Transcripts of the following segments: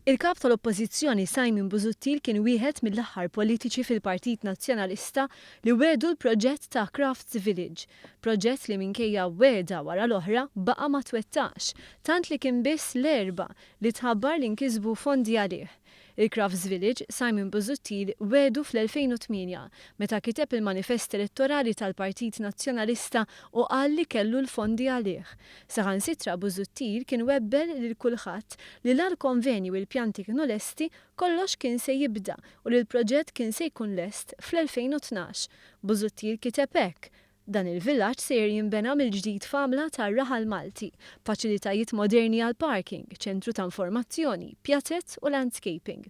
Il-Kap tal-Oppożizzjoni Simon Busuttil kien wieħed mill-aħħar politiċi fil-Partit Nazzjonalista li wiegħdu l-proġett ta' Crafts Village. Proġett li minkejja wegħda wara l-oħra baqa' ma twettaqx, tant li kien biss l-Erbgħa li tħabbar li nkisbu fondi għalih. Il-Crafts Village, Simon Busuttil wiegħdu fl-2008 meta kiteb il-manifest elettorali tal-Partit Nazzjonalista u qal li kellu l-fondi għalih. Saħansitra Busuttil kien webbel lil kulħadd li la l-konvenji u l-pjanti kienu lesti, kollox kien se jibda u li l-proġett kien se jkun lest fl-2012. Busuttil kiteb hekk, Dan il-villaġġ sejjer jinbena mill-ġdid f'għamla ta' raħal Malti, b'faċilitajiet moderni għall-parking, ċentru ta' informazzjoni, pjazez u landscaping.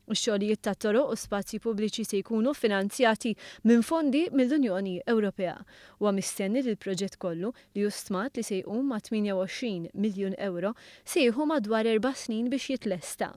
Ix-xogħlijiet ta' toroq u spazji pubbliċi se jkunu ffinanzjati minn fondi mill-Unjoni Ewropea. Huwa mistenni li l-proġett kollu, li hu stmat li se jqum ma' 28 miljun ewro, se jieħu madwar erba' snin biex jitlesta.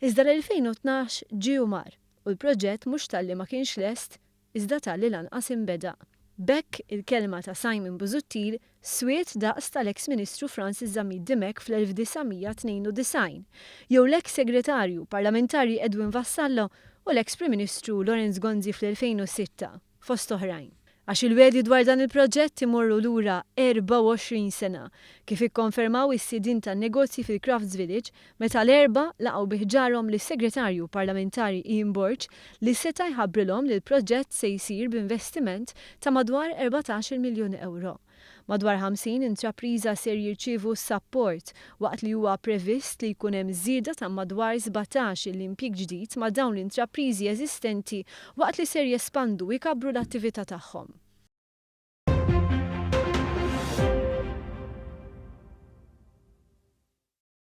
Iżda l-2012 ġie u mar, u l-proġett mhux talli ma kienx lest, iżda talli lanqas inbeda. B'hekk il-kelma ta' Simon Busuttil swiet daqs tal-eks Ministru Francis Zammit Dimech fl-1992, jew l-eks Segretarju Parlamentari Edwin Vassallo u l-eks Prim Ministru Lawrence Gonzi fl-2006, fost oħrajn. Għax il-wegħdi dwar dan il-proġett imorru lura 24 sena, kif ikkonfermaw is-sidien tan-negozji fil-Crafts Village meta l-Erbgħa laqgħu bi ħġarhom lis-Segretarju Parlamentari Ian Borg li seta' jħabbrilhom li l-proġett se jsir b'investiment ta' madwar 14-il miljun ewro. Madwar 50 intrapriża ser jirċievu sapport waqt li huwa previst li jkun hemm żieda ta' madwar 17-il impjieg ġdid ma' dawn l-intrapriżi eżistenti waqt li ser jespandu u jkabbru l-attività tagħhom.